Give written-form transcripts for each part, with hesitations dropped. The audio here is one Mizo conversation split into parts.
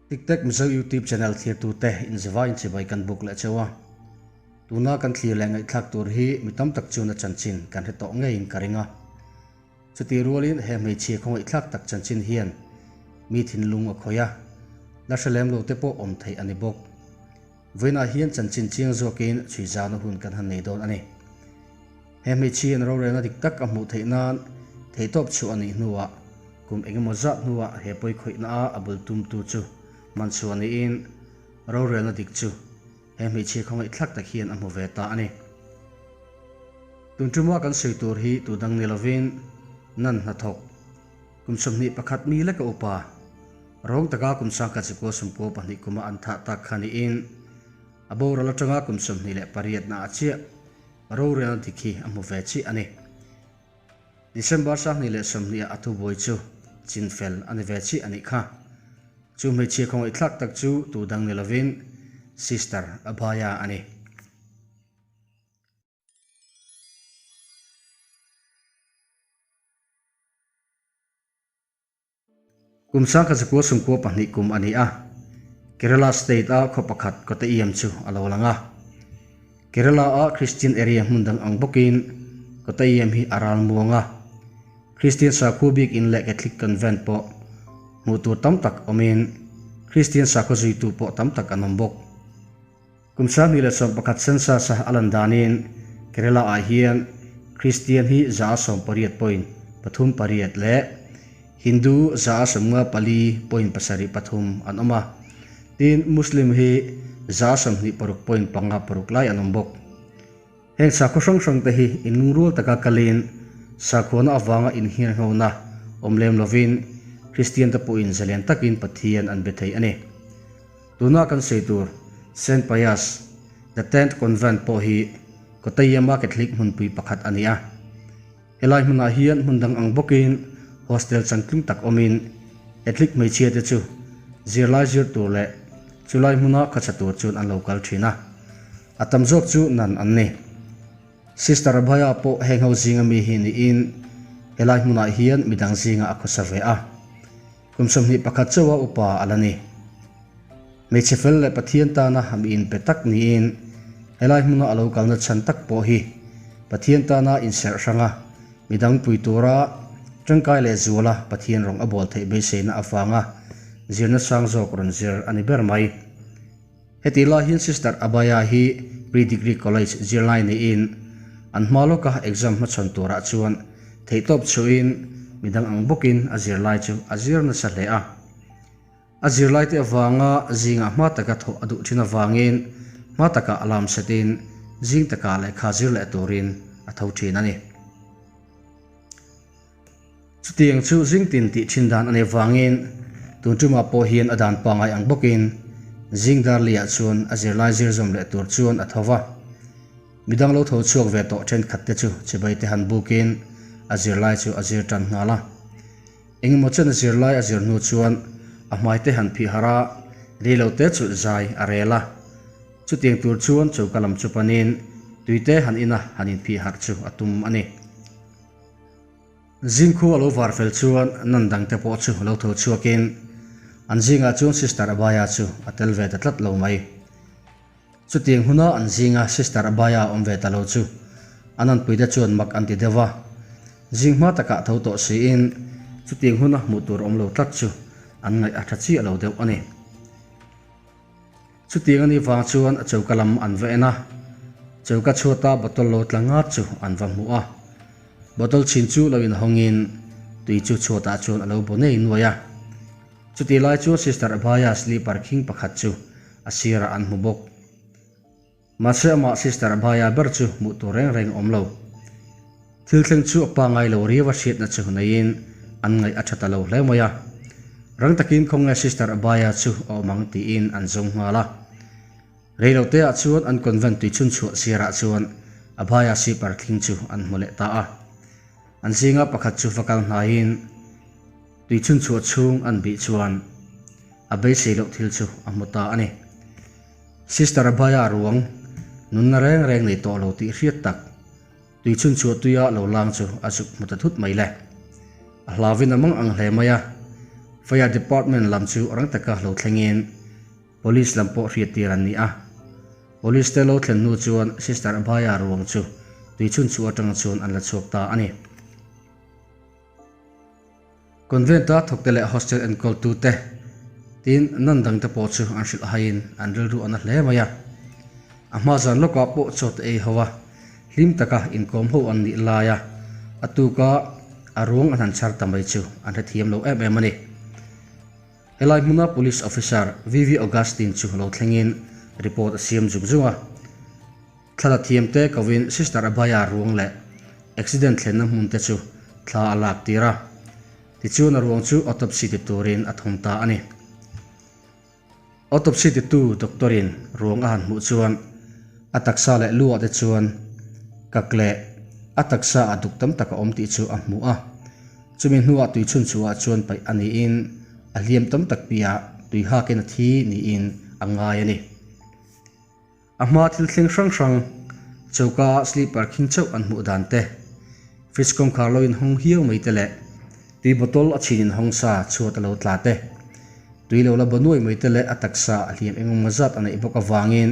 Tiktek Mizo YouTube channel thlirtute inzivaiin chibai kan buk leh cheu a. Tuna kan thlir leh ngaihthlak tur hi mi tam tak chuan a chanchin kan hre tawh ngeiin ka ring a. Chutih rualin he hmeichhia khawngaihthlak tak chanchin hian mi thinlung a khawih a, la hre lem lo te pawh awm theih a ni bawk. Vawiinah hian chanchin chiang zawkin chhui zana hun kan han nei dawn a ni. He hmeichhiain rorelna dik tak a hmuh theih nan theihtawp chhuah a nih hnuah kum engemaw zat hnuah he pawi khawihna a a bul tumtu chu man chhuah niin rorelna dik chu he hmeichhia khawngaihthlak tak hian a hmu ve ta a ni. Tun tuma kan sawi tur hi tu dang ni lovin nan hnathawk kum 21 mi leka upa rawng taka kum sangkhat zikua 92 kuma an thah tak kha niin a boral atanga kum 28 na ah chiah Rorelna dik hi a hmu ve chiah a ni. December 2020 ah a thubuai chu chinfel a ni ve chiah a nih kha. Chu hmeichhia khawngaihthlak tak chu tu dang ni lovin Sister Abhaya a ni. Kum 1992 kum a ni a, Kerala state a khaw pakhat Kottayam chu a lo lang a. Kerala a Christian area hmun dang ang bawkin Kottayam hi a ral muang a. Christian sakhaw bik in leh Catholic convent pawh hmuh tur tam tak awmin Christian sakhaw zuitu pawh tam tak an awm bawk. Kum 2011 census a a lan danin Kerala ah hian Christian hi 88.38 leh Hindu 54.73 an awm a, tin Muslim hi 26.56 lai an awm bawk. Heng sakhaw hrang hrang te hi inlungrual taka kalin sakhuana avanga inngirnghona awm lem lovin Kristian te pawhin zalen takin Pathian an be thei a ni. Tuna kan sawi tur Saint Pius the Tenth Convent pawh hi Kottayam-a Catholic hmunpui pakhat a ni a. Helai hmunah hian hmun dang ang bawkin hostel changtlung tak awmin Catholic hmeichhia te chu zirlai zir tur leh chulai hmuna khawchhe tur chuan an lo kal thin a. A tam zawk chu nan an ni. Sister Abhaya pawh heng ho zinga mi hi niin helai hmunah hian midang zinga a khawsa ve a. Kum 21 chauha upa a la ni. Hmeichhe fel leh Pathian tana mi inpe tak niin helai hmuna a lo kalna chhan tak pawh hi Pathian tana inserh hranga midang pui tura tangkai leh zuala Pathian rawng a bawl theih beiseina avanga zirna sang zawk rawn zir a ni ber mai. Heti lai hian Sister Abhaya hi pre-degree college zirlai niin an hma lawka exam hmachhawn turah chuan theihtawp chhuahin midang ang bawkin a zirlai chu a zir nasa hle a. A zirlaite avanga zingah hma taka thawh a duh thin avangin hma taka alarm setin zing taka lehkha zir leh turin a tho thin a ni. Chutiang chu zing tin tih thin dan a nih avangin tun tumah pawh hian a dan pangngai ang bawkin zing dar liah chuan a zirlai zir zawm leh tur chuan a tho va. Midang lo tho chhuak ve tawh thenkhat te chu chibai te han bukin a zirlai chu a zir tan nghal a. Engemaw chen a zirlai a zir hnu chuan a hmai te han phih harh a, ri lo te chu zai a rel a. Chutiang tur chuan choka lam chu panin tui te han in a han inphih harh chu a tum a ni. Zingkhu a lo var fel chuan nan dang te pawh chu lo tho chhuakin an zingah chuan Sister Abhaya chu a tel ve ta tlat lo mai. Chutiang huna an zinga Sister Abhaya awm ve ta lo chu an anpuite chuan mak an ti deuh a. Zing hma takah tho tawh siin chutiang huna hmuh tur awm lo tlat chu an ngaih a tha chiah lo deuh a ni. Chutiang a nih vang chuan a choka lam an va en a, choka chhuata bottle lo tla ngat chu an va hmu a. Bottle chhin chu lo inhawngin tui chu chhuatah chuan a lo bo nei nuai a. Chutih lai chuan Sister Abhaya slipper khing pakhat chu a sirah an hmu bawk. Mahse amah Sister Abhaya ber chu hmuh tur reng reng awm lo. Thil thleng chu a pa ngai lo riau a hriatna chu neiin an ngaih a tha ta lo hle mai a. Rang takin khawnge Sister Abhaya chu a awm ang tiin an zawng nghal a. Rei lo te ah chuan an convent tui chhun chhuah sirah chuan Abhaya sipar thling chu an hmu leh ta a. An zinga pakhat chu va kal hnaiin tui chhun chhuah chhung an bih chuan a beisei loh thil chu a hmu ta a ni. Sister Abhaya ruang nunna reng reng nei tawh lo tih hriat tak tui chhun chhuah tuia lo lang chu a zuk hmu ta thut mai le. A hlauin a mang ang hle mai a. Fire Department lam chu rang taka lo thlengin Police lam pawh hriattir an ni a. Police te lo thlen hnu chuan Sister Abhaya ruang chu tuichhun chhuah atang chuan an la chhuak ta a ni. Convent-a thawkte leh hostel enkawltute tin nun dangte pawh chu an hrilh haiin an rilru a na hle mai a. A hma zan lawkah pawh chaw te ei ho a, hlim taka inkawm ho an nih laia a tuka a ruang an han chhar ta mai chu an hrethiam lo em em a ni. Helai hmuna Police Officer VV Augustine chu lo thlengin report a siam zung zung a. Thla thiamte kovin Sister Abhaya ruang leh accident thlenna hmun te chu thla a lak tir a. Tichuan a ruang chu autopsy ti turin a thawm ta a ni. Autopsy titu doctor in ruang a han hmuh chuan a taksa leh lu ah te chuan kak leh a taksa ah duk tam tak a awm tih chu a hmu a. Chumi hnuah tui chhun chhuah chuan paih a niin a hliam tam tak piah tui hakin a thi niin a ngai a ni. A hma thil thleng hrang hrang choka ah sleeper khing chauh an hmuh dan te, fridge kawngkhar lo inhawng hiau mai te leh tui bottle a chhin inhawng sa chhuat a lo tla te, tui lo la ba nuai mai te leh a taksa a hliam engemaw zat a neih bawk avangin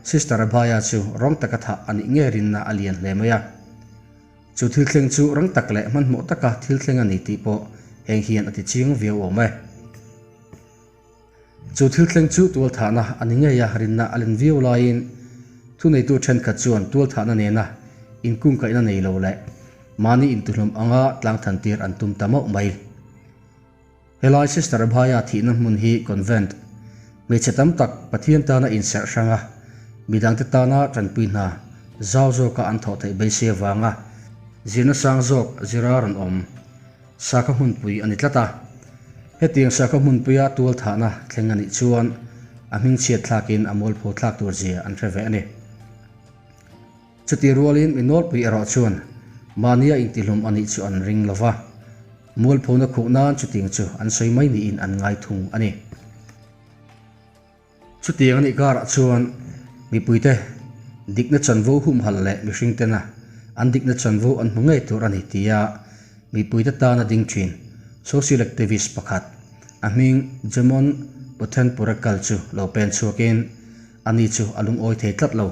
Sister Abhaya chu rawng taka thah a nih ngei rinna a lian hle mai a. Chu thil thleng chu rang tak leh hmanhmawh taka thil thleng a ni tih pawh heng hian a ti chiang viau awm e. Chu thil thleng chu tualthahna a ni ngei a, rinna a len viau laiin thuneitu thenkhat chuan tualthahna nena inkungkaihna nei lo leh mahni intuhlawm anga tlangthan tir an tum ta mauh mai. Helai Sister Abhaya thihna hmun hi convent, hmeichhe tam tak Pathian tana inserh hranga midangte tana tanpui hna zau zawka an thawh theih beisei avanga zirna sang zawk zira rawn awm sakhaw hmunpui a ni tlat a. Hetiang sakhaw hmunpuia tual thahna thleng a nih chuan a hmingchhiat thlakin a mualpho thlak tur zia an hre ve a ni. Chutih rualin mi nawlpui erawh chuan mahnia intihlum a nih chu an ring lo va, mualphona khuh nan chutiang chu an sawi mai niin an ngai thung a ni. Chutiang a nih karah chuan mipuite dikna chanvo humhalh leh mihring tena an dikna chanvo an hmu ngei tur a ni tia mipuite tana ding thin social activist pakhat a hming Jemon Puthenpurakal chu lo pen chhuakin ani chu a lungawi thei tlat lo.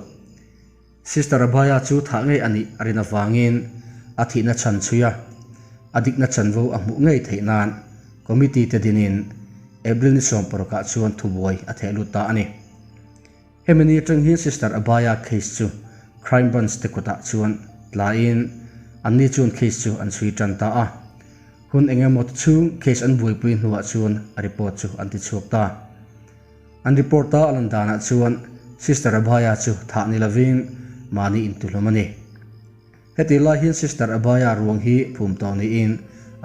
Sister Abhaya chu thah ngei a nih a rin avangin a thihna chhan chhui a, a dikna chanvo a hmuh ngei theih nan Committee te dinin April ni sawmparukah chuan thubuai a theh lut ta a ni. Hemi ni atang hian Sister Abhaya case chu Crime Branch te kutah chuan tlaiin anni chuan case chu an chhui tan ta a. Hun eng emaw chhung case an buaipui hnuah chuan a report chu an ti chhuak ta. An report a lan danah chuan Sister Abhaya chu thah ni lovin mahni intuhlawm a ni. Heti lai hian Sister Abhaya ruang hi phum tawh niin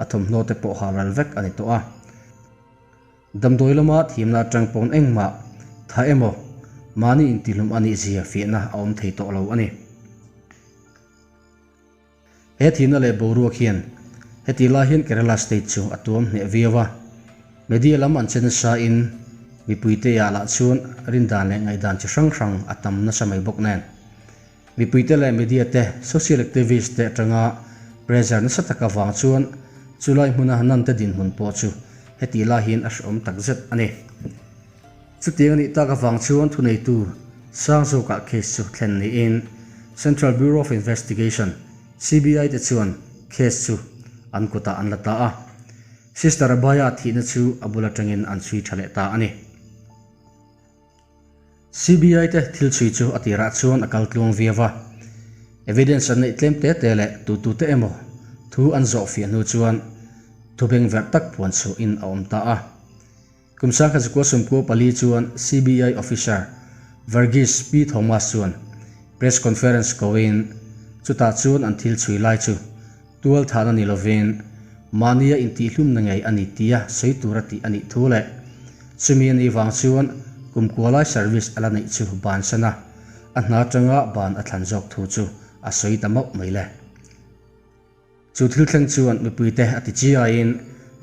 a thawmhnaw te pawh hal ral vek a ni tawh a. Damdawi lama thiamna atang pawn engmah tha emaw mahni intihlum a nih zia fiahna a awm thei tawh lo a ni. He thihna leh boruak hian heti lai hian Kerala state chu a tuam hneh viau a, media lam an che nasa in mipuite ah lah chuan rindan leh ngaihdan chi hrang hrang a tam nasa mai bawk nen. Mipuite leh media te, social activist te atanga pressure nasa tak avang chuan chulai hmuna nante dinhmun pawh chu heti lai hian a hrehawm takzet a ni. Chutiang a nih tak avang chuan thuneitu sang zawkah case chu thlen niin Central Bureau of Investigation, CBI, te chuan case chu an kutah an la ta a. Sister Abhaya thihna chu a bul atangin an chhui tha leh ta a ni. CBI te thil chhui chu a tirah chuan a kal tluang viau a. Evidence an neih tlem te te leh tutute emaw thu an zawh fiah hnu chuan thu bengverh tak puan chhuahin a awm ta a. Kum sangkhat 94 chuan CBI officer Varghese P. Thomas chuan press conference koin chutah chuan an thil chhui lai chu tual thahna ni lovin mahnia intihhlumna ngei a ni tia sawi tura tih a nih thu leh chumi a nih vang chuan kum kualai service a la neih chu bansan a, a hna atanga ban a thlan zawk thu chu a sawi ta mauh mai le. Chu thil thleng chuan mipuite a ti chiaiin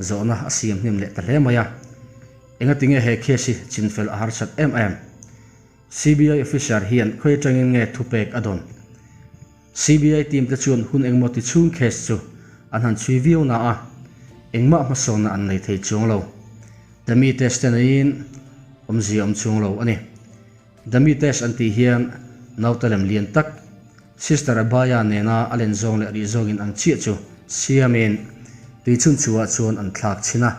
zawhna a siam hnem leh ta hle mai a. Engatinge he case hi chinfel a harsat em em? CBI officer hian khawi atangin nge thupek a dawn? CBI team te chuan hun engmaw ti chhung case chu an han chhui viau na a, engmah hmasawnna an nei thei chuang lo. Dummy test te neiin awmzia awm chung lo a ni. Dummy test an tih hian naute lem lian tak Sister Abhaya nena a len zawng leh rih zawngin ang chiah chu siamin tui chhun chhuah chuan an thlak chhin a.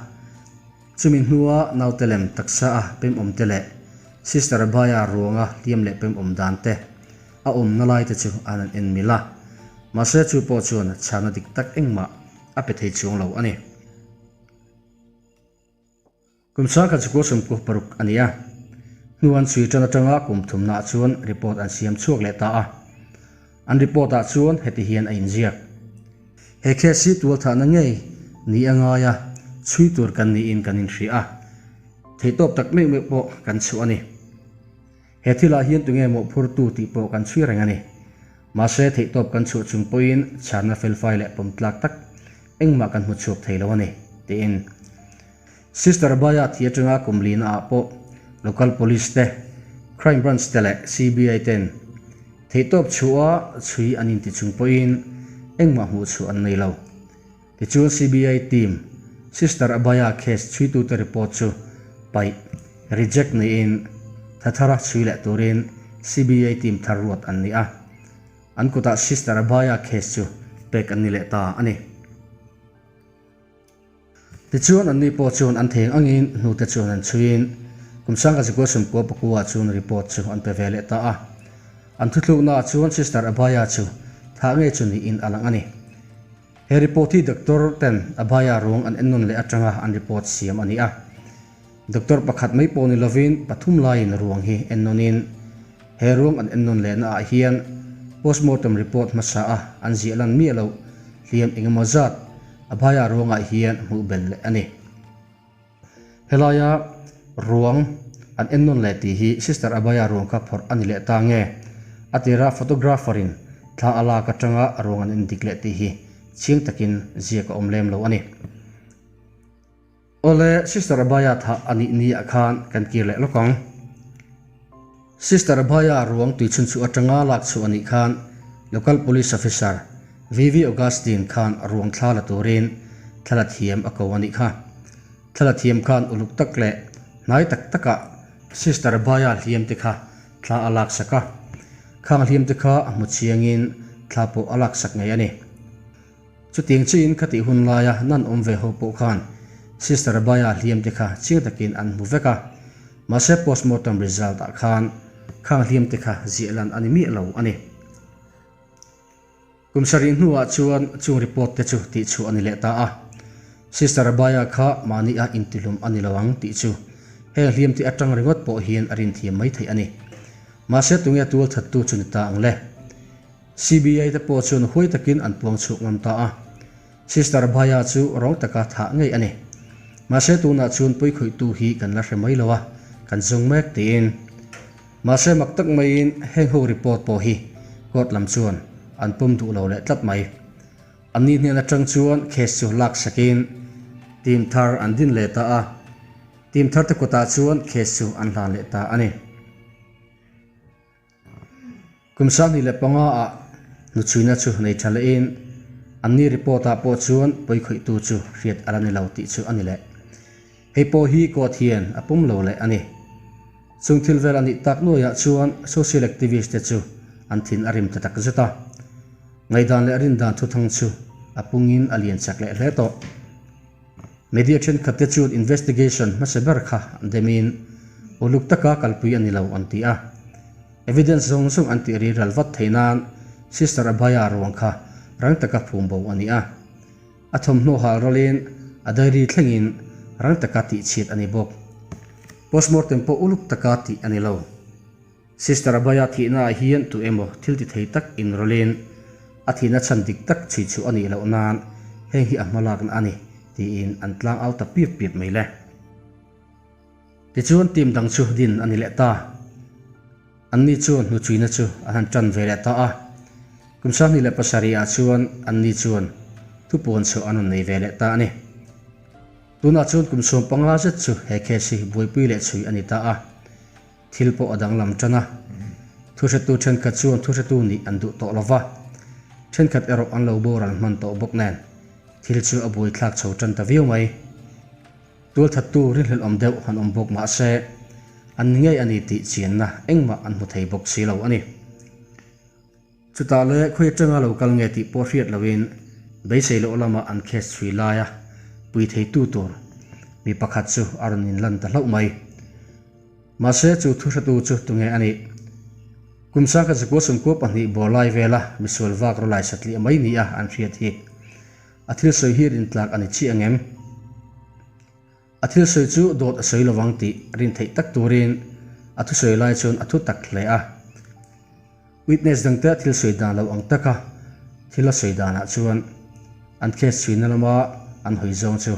Chumi hnua naute lem taksa a pem awm te leh Sister Abhaya ruanga hliam leh pem awm dan te a awmna lai te chu an han en mil a. Mahse chu pawh chuan chhana dik tak engmah a pe thei chuang lo a ni. Kum sangkhat chukua 96 a ni a, hnu an chhui tan atanga kum thumnaah chuan report an siam chhuak leh ta a. An report ah chuan heti hian a inziak. He case hi tualthahna ngei ni a ngai a, chhui tur kan niin kan inhria a, theihtawp tak meuh meuh pawh kan chhuah a ni. He thilah hian tunge mawhphurtu tih pawh kan chhui reng a ni. Mahse, theihtawp kan chhuah chung pawhin chharna felfai leh pawmtlak tak engmah kan hmu chhuak thei lo a ni, tiin. Sister Abaya thi atanga kum lina ah pawh Local Police te, Crime Branch te leh CBI ten theihtawp chhuah a chhui an inti chung pawhin engmah hmuh chhuah an nei lo. Tichuan CBI team Sister Abhaya case chhuitute report chu paih, reject, niin thathara chhui leh turin CBI team thar ruat an ni a. An kutah Sister Abhaya case chu pek an ni leh ta a ni. Tichuan anni pawh chuan an theng angin hnute chuan an chhuiin kum 1999 chuan report chu an pe ve leh ta a. An thuthluknaah chuan Sister Abhaya chu thah ngei chu niin a lang a ni. He report hi doctor ten Abhaya ruang an ennawn leh atanga an report siam a ni a. Doctor pakhat mai pawh ni lovin pathum laiin ruang hi ennawnin he ruang an ennawn lehna ah hian postmortem report hmasa a an ziah lan miah loh hliam engemaw zat Abhaya ruangah hian hmuh bel leh a ni. Helaia ruang an ennawn leh tih hi Sister Abhaya ruang kha phawrh a ni leh ta nge? A tira photographer in thla a lak atanga ruang an endik leh tih hi chiang takin ziak a awm lem lo a ni. Awle, Sister Abhaya thah a nih ni ah khan kan kir leh lawk ang. Sister Abhaya ruang tui chhun chhuah atanga lak chhuah a nih khan Local Police Officer VV Augustine khan ruang thla la turin thla la thiam a ko a nih kha. Thla la thiam khan uluk tak leh hnai tak takah Sister Abhaya hliam te kha thla a lak sak a. Khang hliam te kha a hmu chiangin thla pawh a lak sak ngei a ni. Chutiang chiin kha tih hun laia nan awm ve ho pawh khan Sister Abhaya hliam te kha chiang takin an hmu vek a, mahse postmortem result ah khan khang hliam te kha ziah lan a ni miah lo a ni. Kum sarih hnuah chuan chung report te chu tih chhuah a ni leh ta a, Sister Abhaya kha mahni a intihlum a ni lo ang tih chu heng hliam te atang ringawt pawh hian a rinthiam mai theih a ni. Mahse tunge tualthattu chu ni ta ang le? CBI te pawh chuan huai takin an puang chhuak ngam ta a, Sister Bhaya chu rawng taka thah ngei a ni. Mahse tunah chuan puikhawihtu hi kan la hre mai lo a, kan zawng mek tiin. Mahse mak tak maiin heng ho report pawh hi court lam chuan an pawm duh lo leh tlat mai. Anni hnen atang chuan case chu lak sakin team thar an din leh ta a, team thar te kutah chuan case chu an hlan leh ta a ni. Kum 25 ah hnuchhuina chu nei tha lehin anni report ah pawh chuan pawikhawihtu chu hriat a la ni lo tih chu a ni leh. Hei pawh hi court hian a pum lo leh a ni. Chung thil vel a nih tak nuaiah chuan social activist te chu an thin a rim ta tak zet a. Ngaihdan leh rindan thuthang chu a pungin a lian chak leh hle tawh. Media thenkhat te chuan investigation hmasa ber kha an demin uluk taka kalpui a ni lo an ti a. Evidence zawng zawng an tih riral vat theih nan Sister Abhaya ruang kha rang taka phum bo a ni a. A thawmhnaw hal ralin a diary thlengin rang taka tih chhiat a ni bawk. Postmortem pawh uluk taka tih a ni lo. Sister Abhaya thihna ah hian tu emaw thil ti thei tak inrawlin a thihna chhan dik tak chhui chhuah a nih loh nan heng hi a hmalakna a ni tiin an tlang au ta piap piap mai le. Tichuan team dang chu din a ni leh ta. Anni chuan hnuchuina chu an han tan ve leh ta a. Kum 27 ah chuan anni chuan thupuan chhuah an rawn nei ve leh ta a ni. Tunah chuan kum 15 zet chu he case hi buaipui leh chhui a ni ta a. Thil pawh a danglam tan a, thuhretu thenkhat chuan thuhretu nih an duh tawh lo va, thenkhat erawh an lo boral hman tawh bawk nen thil chu a buaithlak chho tan ta viau mai. Tualthattu rinhlelh awm deuh han awm bawk mah se, an ni ngei a ni tih chianna engmah an hmu thei bawk si lo a ni. Chutah leh khawi atanga lo kal nge tih pawh hriat loin beisei loh lama an case chhui laia pui theitu tur mi pakhat chu a rawn inlan ta hlauh mai. Mahse chu thuhretu chu tunge a nih? Kum sangkhat zakua sawmkua pahnih bawr lai vela misual vak rawlai satliah mai nia an hriat hi a thil sawi hi rintlak a ni chiah ang em? A thil sawi chu dawt a sawi lovang tih rin theih tak turin a thusawi lai chuan a thu tak hle a. Witness dangte a thil sawi dan lo ang taka thil a sawi danah chuan an case chhuina lama an hawi zawng chu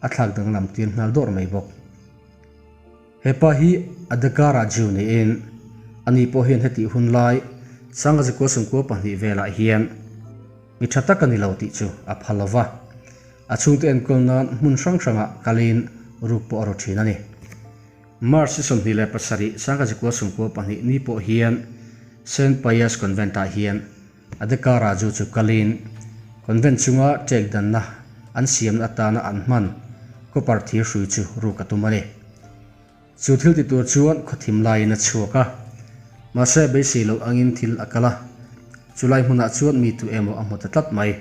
a thlak danglam tir nghal dawrh mai bawk. He pa hi Adhikara Jew niin ani pawh hian hetih hun lai Sangazikua sawmkua pahnih velah hian mi tha tak a ni lo tih chu a phal lo va. A chhungte enkawl nan hmun hrang hrangah kalin ruk pawh a ru thin a ni. March ni 27 Sangazikua 92 ni pawh hian Saint Pius Convent-ah hian Adhika Raju chu kalin convent chunga ṭek danna an siamna atana an hman copper thir hrui chu ruk a tum a ni. Chu thil ti tur chuan khawthim laiin a chhuak a, mahse beisei loh angin thil a kal a, chulai hmunah chuan mi tu emaw a hmu ta tlat mai.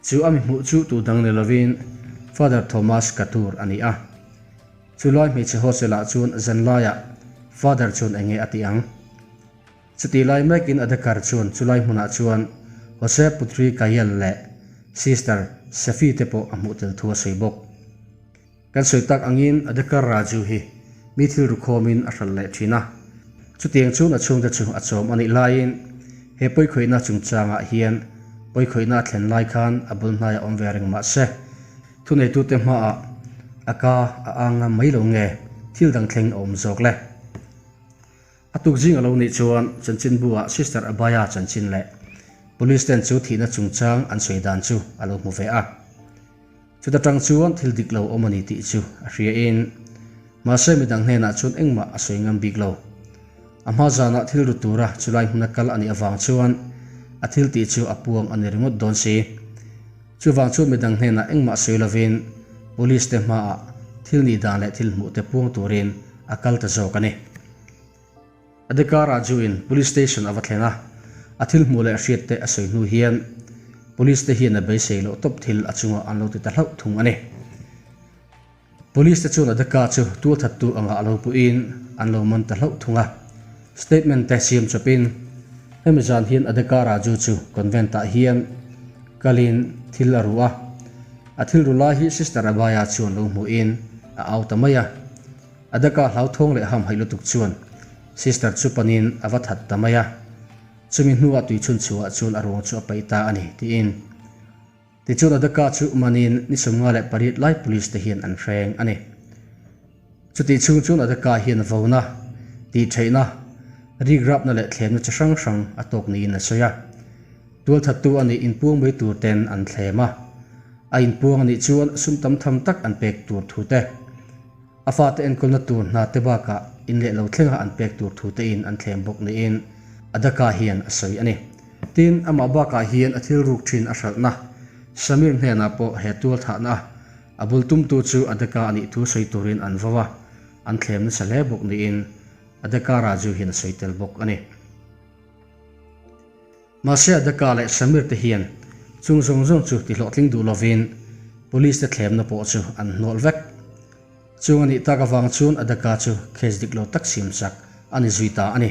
Chu a mi hmuh chu tu dang ni lovin Father Thomas Katur a ni a. Chu lai hmeichhe hostel ah chuan zan laiah Father chuan eng nge a tih ang? Chutih lai mekin Adhikar chuan chu lai hmunah chuan Jose Putri Kayal leh Sister Sefi te pawh a hmuh tel thu a sawi bawk. Kan sawi tak angin Adhikar Raju hi mi thil ru khawmin a hralh leh thin a. Chutiang chuan a chhungte chu a chawm a nih laiin he pawikhawihna chungchangah hian pawikhawihna a thlen lai khan a bul hnaiah awm ve reng mah se, thuneitute hmaah a ka a ang ngam mai lo nge thil dang thleng a awm zawk le. A tuk zing a lo nih chuan chanchinbu-ah Sister Abaya chanchin leh Police ten chu thihna chungchang an sawi dan chu a lo hmu ve a. Chuta tang chuan thil dik lo awm a ni tih chu a hria in, mahse midang hnenah chuan engmah a sawi ngam bik lo. A hma zanah thil ru tura chulai hmuna kal a nih avang chuan a thil tih chu a puang a ni ringawt dawn si. Chuvang chuan midang hnenah engmah sawi lovin Police te hmaah thil nih dan leh thil hmuh te puang turin a kal ta zawk a ni. Adhikar Raju-in Police Station a va thleng a, a thil hmuh leh hriat te a sawi hnu hian Police te hian a beisei loh tawp thil a chungah an lo ti ta hlauh thung a ni. Police te chuan Adhikar chu tualthattu angah a lo puhin an lo man ta hlauh thung a. Statement te siam chawpin hemi zan hian Adhikar Raju chu convent-ah hian kalin thil a ru a, a thil ru lai hi Sister Abhaya chuan lo hmuhin a au ta mai a. A daka hlauthawng leh hamhaih lutuk chuan Sister chu panin a va that ta mai a, chumi hnuah tuichhun chhuah chuan a ruang chu a paih ta a ni, tiin. Tichuan a daka chu manin ni 58 lai police te hian an hreng a ni. Chutih chhung chuan a daka hian vona, tihtheihna, rikrapna leh thlemna chi hrang hrang a tawk niin a sawi a. Tualthattu a nih inpuang mai tur ten an thlem a, a inpuang a nih chuan sum tam tham tak an pek tur thu te, A fate enkawlna tur hna te bakah in leh lo thlenga an pek tur thu tein an thlem bawk niin Adaka hian a sawi a ni. Tin, amah bakah hian a thil ruk thin a hralhna Samir hnenah pawh he tual thahna a bul tumtu chu Adaka a nih thu sawi turin an vo a, an thlem nasa hle bawk niin Adaka Raju hian a sawi tel bawk a ni. Mahse Adaka leh Samir te hian chung zawng zawng chu ti hlawhtling duh lovin Police te thlemna pawh chu an hnawlh vek. Chung a nih tak avang chuan Adaka chu case dik lo tak siam chak a ni zui ta a ni.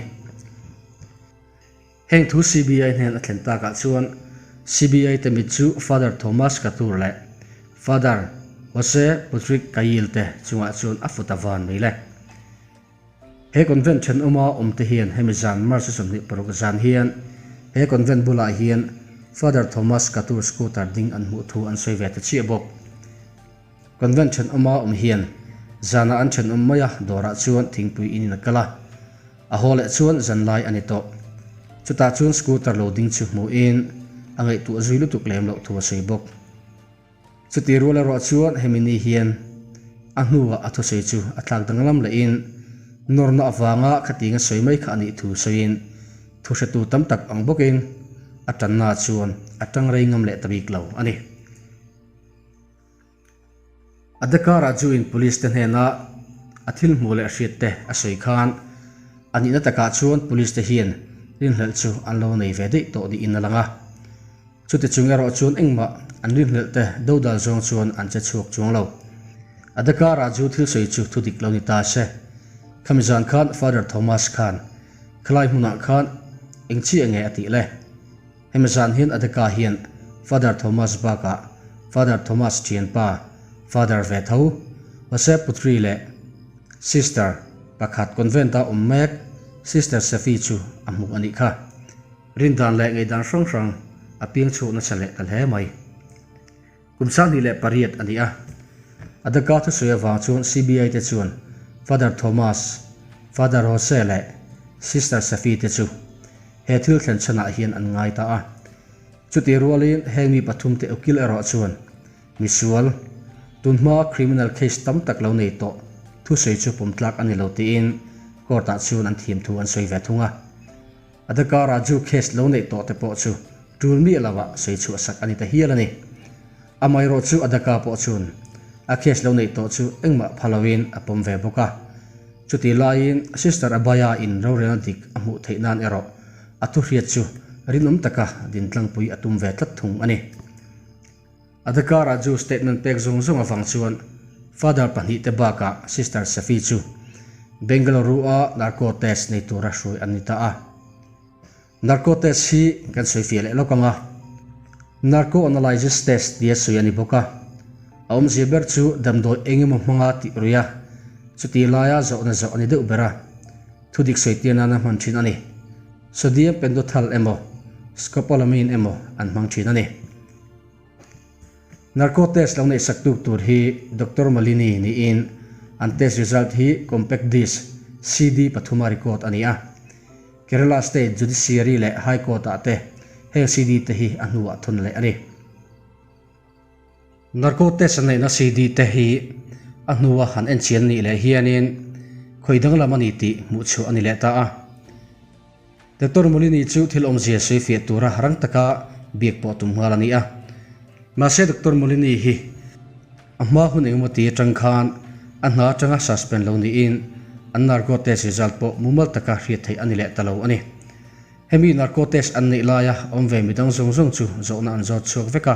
Heng thu CBI hnen a thlen takah chuan CBI te mit chu Father Thomas Katur leh Father Jose Patrick Kayil te chungah chuan a fut a van mai le. He convent thenawma awm te hian hemi zan March 26 zan hian he convent bulah hian Father Thomas Katur scooter ding an hmuh thu an sawi ve ta chiah bawk. Convent thenawma awm hian zanah an thenawm mai a, dawrah chuan thingpui in in a kal a, a haw leh chuan zanlai a ni tawh. Chutah chuan scooter lo ding chu hmuhin a ngaihtuah zui lutuk lem loh thu a sawi bawk. Chuti rual erawh chuan hemi ni hian a hnuah a thusawi chu a thlak danglam lehin nawrna avanga khatiang a sawi mai kha a nih thu sawiin thuhretu tam tak ang bawkin a tanna chuan a tang rei ngam leh ta bik lo a ni. Adhika Raju-in Police te hnena a thil hmuh leh hriat te a sawi khan a nihna takah chuan Police te hian rinhlelh chu an lo nei ve daih tawh niin a lang a. Chuti chung erawh chuan engmah an rinhlelh te dodal zawng chuan an che chhuak chuang lo. Adhika Raju thil sawi chu thu dik lo ni ta se. Khami zan khan Father Thomas khan khalai hmunah khan eng chiah nge a tih le? Hemi zan hian Adhika hian Father Thomas bakah Father Thomas thianpa Father ve tho Jose Putri leh Sister pakhat convent-a awm mek Sister Sefi chu a hmu a nih kha. Rindan leh ngaihdan hrang hrang a piang chhuak nasa leh ta hle mai. Kum 28 a ni a. Adhika thusawi avang chuan CBI te chuan Father Thomas, Father Jose leh Sister Safi te chu he thil thlen chhanah hian an ngai ta a. Chutih rualin heng mi pathum te ukil erawh chuan misual, tunhmaa criminal case tam tak lo nei tawh thusawi chu pawm tlak a ni lo tiin court-ah chuan an thiam thu an sawi ve thung a. Adhika Raju case lo neih tawh te pawh chu tul miah lovah sawi chhuah sak a ni ta hial a ni. Amaherawh chu Adhika pawh chuan a case lo neih tawh chu engmah pha loin a pawm ve bawk a. Chutih laiin Sister Abhaya in rorelna dik a hmuh theih nan erawh a thuhriat chu rinawm taka dintlangpui a tum ve tlat thung a ni. Adhika Raju statement pek zawng zawng avang chuan Father pahnihte bakah Sister Safi chu Bengaluru-a narco test nei tura hruai an ni ta a. Narco test hi kan sawi fiah leh lawk ang a, Narco analysis test tia sawi a ni bawk a. A awmzia ber chu damdawi eng emaw hmanga tih ruih a, chutih laia zawhna zawh a ni deuh ber a, thudik sawi tir nana hman thin a ni. Sodium pentothal emaw, scopolamine emaw an hmang thin a ni. Narco test lo neihsak tuk tur hi Doctor Malini niin an test result hi Compact Disc, CD, pathuma record a ni a. Kerala State Judiciary leh High Court ah te heng CD te hi a hnuah thawn leh a ni. Narco test an neihna CD te hi a hnua han enchian nih leh hianin khawi danglam a ni tih hmuhchhuah a ni leh ta a. Doctor Molini chu thil awmzia sawi fiah tura rang taka biak pawh tum nghal a ni a. Mahse Doctor Molini hi a hma hun engemaw ti atang khan a hna atanga suspend lo niin an narco test result pawh mumal taka hriat theih a ni leh ta lo a ni. Hemi narco test an neih laia awm ve midang zawng zawng chu zawhna an zawt chhuak vek a,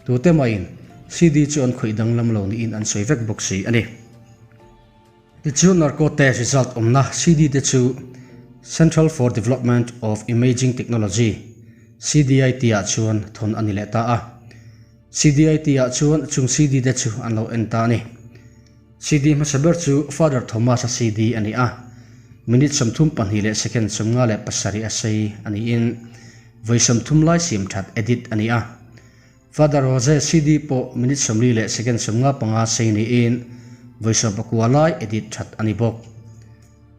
tute mahin CD chu an khawih danglam lo niin an sawi vek bawk si a ni. Tichuan Narco test result awmna CD te chu Central for Development of Imaging Technology, CDIT, ah chuan thawn a ni leh ta a. CDIT ah chuan chung CD te chu an lo en ta a ni. CD hmasa ber chu Father Thomas-a CD a ni a, minute 32 leh second 57 a sei a niin vawi 30 lai siam that, edit, a ni a. Father Jose CD pawh minute 40 leh second 55 sei niin vawi 19 lai edit that a ni bawk.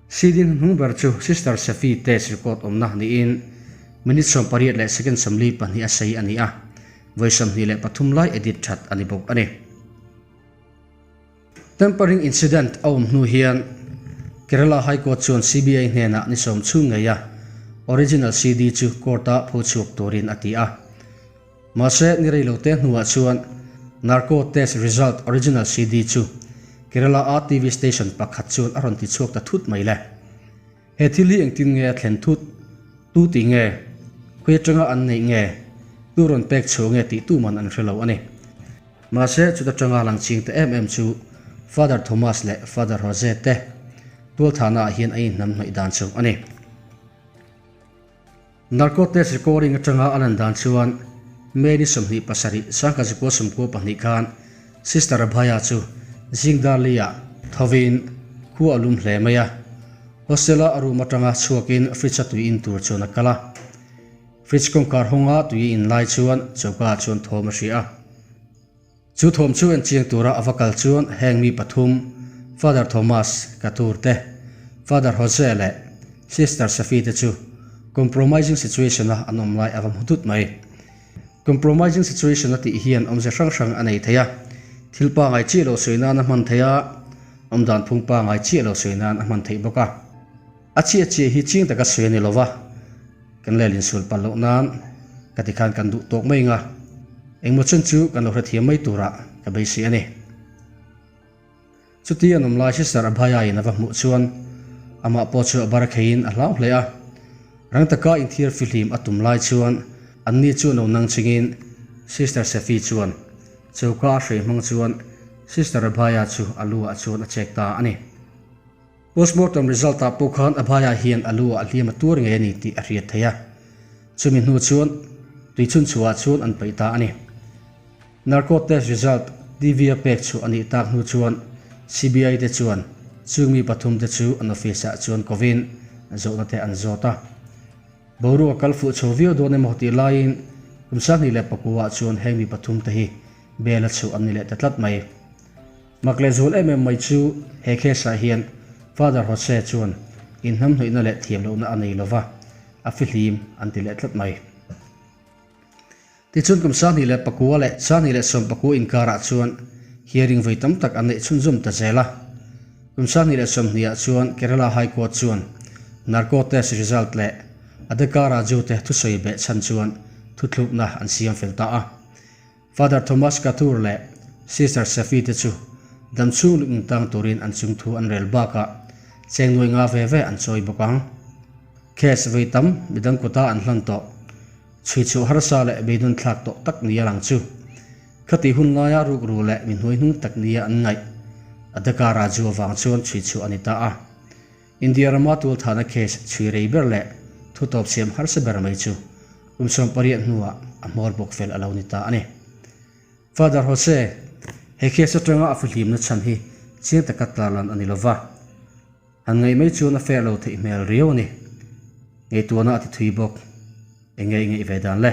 CD hnuhnung ber chu Sister Sefi test record awmna niin minute 80 leh second 42 a sei a ni a, vawi 23 lai edit that a ni bawk a ni. Tampering incident a awm hnu hian Kerala High Court chuan CBI hnenah ni sawm chhung ngeia original CD chu court-a pho chhuak turin a ti a. Mahse, ni rei lo te hnuah chuan Narco test result original CD chu Kerala-a TV station pakhat chuan a rawn ti chhuak ta thut mai le. He thil hi engtin nge a thlen thut? Tu tih nge? Khawi atanga an neih nge? Tu rawn pek chhuah nge tih tu man an hre lo a ni. Mahse, chuta tanga lang ching ta em em chu Father Thomas leh Father Jose te tualthahna ah hian a inhnam hnawih dan chu a ni. Narco test recording atanga a lan dan chuan May ni 27, 1992 khan Sister Abhaya chu Zingdarli-ah thovin khua a lum hle mai a. Hostel-a a room atanga chhuakin fridge-a tui in tur chuan a kal a. Fridge kawngkhar hawnga tui a in lai chuan choka-ah chuan thawm a hria a. Chu thawm chu en chiang tura a va kal chuan heng mi pathum, Father Thomas, Kathur te, Father Jose leh Sister Safi te chu compromising situation-a an awm lai a va hmu dut mai. Compromising situation a tih hian awmze hrang hrang a nei thei a, thil pangai chiah lo sawi nan a hman thei a, awmdan phung pangai chiah lo sawi nan a hman theih bawk a. A chiah chiah hi ching taka sawi a ni lova, kan lel insual palh loh nan ka ti khan kan duh tawk mai anga, engmaw chen chu kan lo hrethiam mai turah ka beisei a ni. Chuti an awm lai Sister Abhaya-in a va hmuh chuan amah pawh chu a bar kheiin a hlau hle a. Rang taka inthiar fihlim a tum lai chuan anni chu no nang chingin Sister Sefi chuan choka a hrei hmang chuan Sister Abhaya chu a lu ah chuan a chek ta a ni. Postmortem result ah pawh khan Abhaya hian a lu ah hliam a tuar ngei a ni tih a hriat theih a. Chumi hnu chuan tuichhunchhuah ah chuan an paih ta a ni. Narco test result TV a pek chhuah a nih tak hnu chuan CBI te chuan chung mi pathum te chu an office ah chuan kovin zawhna te an zawt a. Boruak a kal fuh chho viau dawn emaw tih laiin kum 2009 ah chuan heng mi pathum te hi bail a chhuah an ni leh ta tlat mai. Mak leh zual em em mai chu he case ah hian Father Jose chuan inhnamhnawihna leh thiamlohna a nei lova, a fihlim an ti leh tlat mai. Tichuan kum 2009 leh 2019 inkarah chuan hearing vawi tam tak an neih chhunzawm ta zel a. Kum 2020 ah chuan Kerala High Court chuan narco test result leh Adhikar Raju te thusawi beh chhan chuan thuthlukna an siam fel ta a. Father Thomas Kathur leh Sister Safi te chu damchhung luk intang turin an chungthu an rel bakah cheng nuai nga ve ve an chawi bawk ang. Case vawi tam midang kuta an hlan tawh. Chhui chhuah harsa leh beidawn thlak tawh tak nia lang chu. Khati hun laia rukru leh mi hnuai hnung tak nia an ngaih. Adhika Raju avang chuan chhui chhuah a ni ta a. India rama tualthahna case chhui rei ber leh thutawp siam harsa ber mai chu kum 18 hnuah a hmawr bawk fel a lo ni ta a ni. Father Jose, he case atanga a fihlimna chhan hi chiang taka tarlan a ni lova. Han ngaih mai chuan a fair lo theih hmel riau a ni. Ngaihtuahna a ti thui bawk. Eng nge i ngaih ve dan le?